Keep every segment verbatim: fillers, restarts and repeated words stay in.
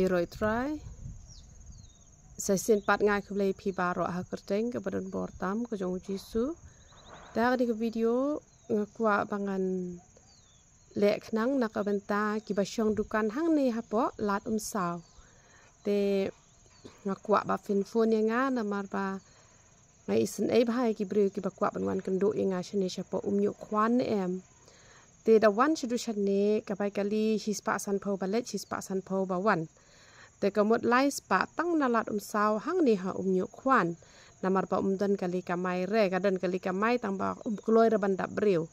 Ïaroh Trai. Sa shisien pat nga ai khublei ïa phi baroh ha ka kyrteng kaba don bor tam ka jong u Jisu. Te ha kane ka video nga kwah ba ngan leh khnang na ka bynta kiba shong dukan hangne hapoh Lad Umsaw. Te nga kwah ba phin phone ïa nga namar ba nga isynei bha ïa ki briew kiba kwah ban wan kynduh ïa nga shane shapoh Umñiuhkhwan ne em. Te da wan shuh shane ka bai kali shispah sanphew ba leit, shispah sanphew ba wan. Te ka mut lai spah tang na Lad Umsaw hangne ha Umñiuhkhwan. Namar ba um don kali kamai re, ka don kali kamai tang ba um kloi re ban dap briew.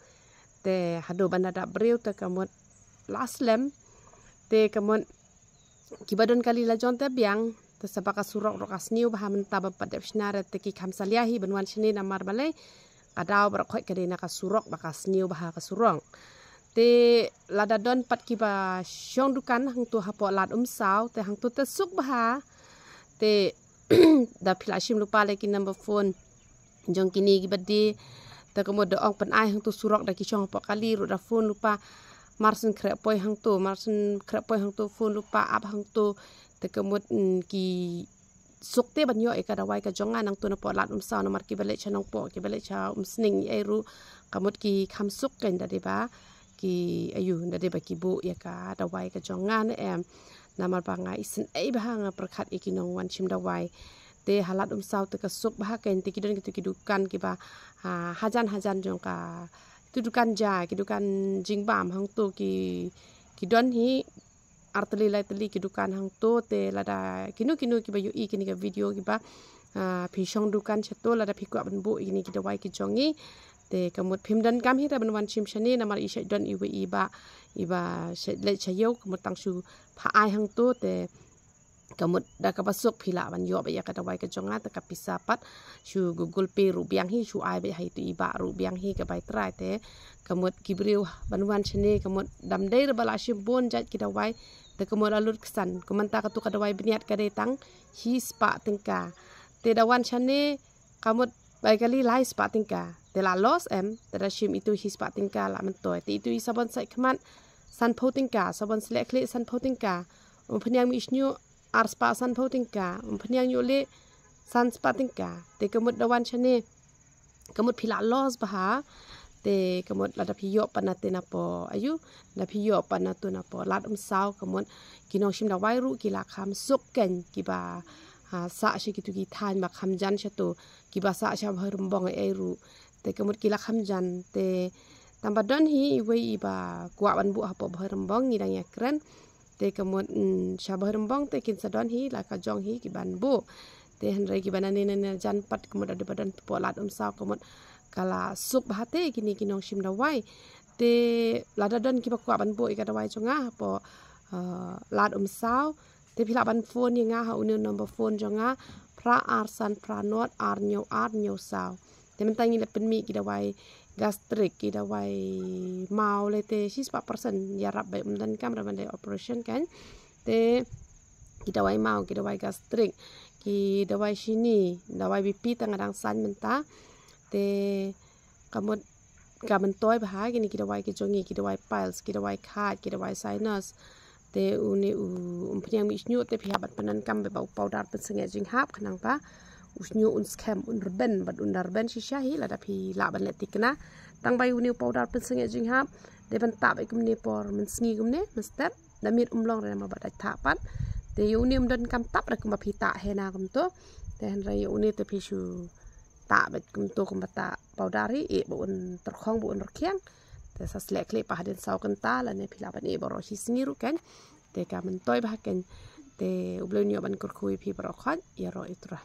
Te haduh ban da dap briew te ka mut la slem. Te ka mut kiba don kali la jong te biang, te sa ba ka surok ruh ka sniew bha mynta ba pat dep shna re te ki kham salia hi ban wan shane namar balei ka daw baroh khoit ka dei na ka surok ba ka sniew bha ka surok. Te lada don pat kiba shong dukan hangto hapoh Lad Umsaw te hangto te suk bha. Te da phi la shim lypa lei ki number phone jong kine kiba die. Te ka mut da ong pynai hangto surok da ki shong hapoh kali ruh da phone lypa. Mar syn khreh poi hangto, mar syn khreh poi hangto phone lypa ap hangto. Te ka mut, mm, ki suk te ban ïoh ïa ka dawai ka jong nga nangto napoh Lad Umsaw namar kiba leit sha Nongpoh, kiba leit sha Umsning ei ruh ka mut ki kham suk kein da dei ba ki, ayu, da dei ba ki buh ïa ka dawai ka jong nga ne em. Namar ba nga isynei bha, nga pyrkhat ïa ki nongwan shim dawai. Te ha Lad Umsaw te ka suk bha kein, te ki don kito ki dukan kiba, ha, hajan hajan jong ka, tu dukan ja, ki dukan jingbam hangto ki, ki don hi ar tylli lai tylli ki dukan hangto. Te lada kino kino kiba ïohi kine ka video kiba, ah, phi shong dukan shato, lada phi kwah ban buh ïa kine ki dawai ki jong ngi, te ka mut phim donkam hi re ban wan shim shane namar i shait don iwei i bah iba shait leit sha ïew, ka mut tang shu pha ai hangto. Te ka mut da kaba suk phi lah ban ïoh beit ïa ka dawai ka jong nga, te ka pisa pat shu Google Pay ruh biang hi, shu ai beit ha itu i bah ruh biang hi, ka bai trai. Te ka mut ki briew ban wan shane ka mut dam dei re ba la shim bun jait ki dawai. Te ka mut la lut ksan, ka mut mynta katu ka dawai bniat ka dei tang shispah tyngka. Te da wan shane ka mut bai kali lai spah tyngka. Te la loss em, te da shim itu shispah tyngka la myntoi. Te itu i sabon sait khmat sanphew tyngka, sabon sleh khlieh sanphew tyngka. Umphniang mihsniuh ar spah sanphew tyngka, umphniang ïuhleh san spah tyngka. Te ka mut da wan shane ka mut phi la loss bha. Te ka mut lada phi ïoh pat na te napoh, ayu, da phi ïoh pat na tu napoh Lad Umsaw ka mut ki nongshim dawai ruh ki la kham suk kein kiba, ha, sah sha kitu ki thaiñ ba kham jan shato, kiba sah sha Bhoirymbong ei ruh. Te ka mut ki la kham jan. Te tang ba don hi iwei iba kwah ban buh hapoh Bhoirymbong, ngi dang ïakren. Te ka mut, mm, sha Bhoirymbong te kin sa don hi la ka jong hi kiban buh. Te hynrei kiba nane nane jan pat ka mut da dei ba don hapoh Lad Umsaw ka mut ka la suk bha te kine ki nongshim dawai. Te lada don kiba kwah ban buh ïa ka dawai jong nga hapoh, ah, Lad Umsaw, te phi lah ban phone ïa nga ha une u number phone jong nga, phra ar san phra nod ar hynñiew ar hynñiew saw. Te mynta ngi la pynmih ki dawai gastric, ki dawai maw lei te shispah percent ïarap beit, ym donkam re ban leh operation kein. Te ki dawai maw, ki dawai gastric, ki dawai shini, dawai B P te nga dang saiñ mynta. Te ka mut ka myntoi bha kine ki dawai ki jong ngi, ki dawai piles, ki dawai khaid, ki dawai sinus. Te une u umphniang mihsniuh te phi hap ban pyndonkam beit ba u powder pynsangeh jinghap, khnang ba u sniuh un skhem, un rben, bad un da rben shisha hi lada phi lah ban leh thikna. Tang ba une u powder pynsangeh jinghap dei ban tah beit kumne por mynsngi kumne mynstep, da miet um long re namar ba dait thah pat. Te ïa une ym donkam tap re kumba phi tah henna kumto. Te hynrei ïa une te phi shu tah beit kumto kumba tah powder hi, eh, ba un tyrkhong ba un rkhiang. Te sa sleh khlieh pat hadien saw kynta lane phi lah ban eh baroh shi sngi ruh kein. Te ka myntoi bha kein. Te U Blei un ïoh ban kyrkhu ïa phi baroh khoit. Ïaroh Ïa Trai.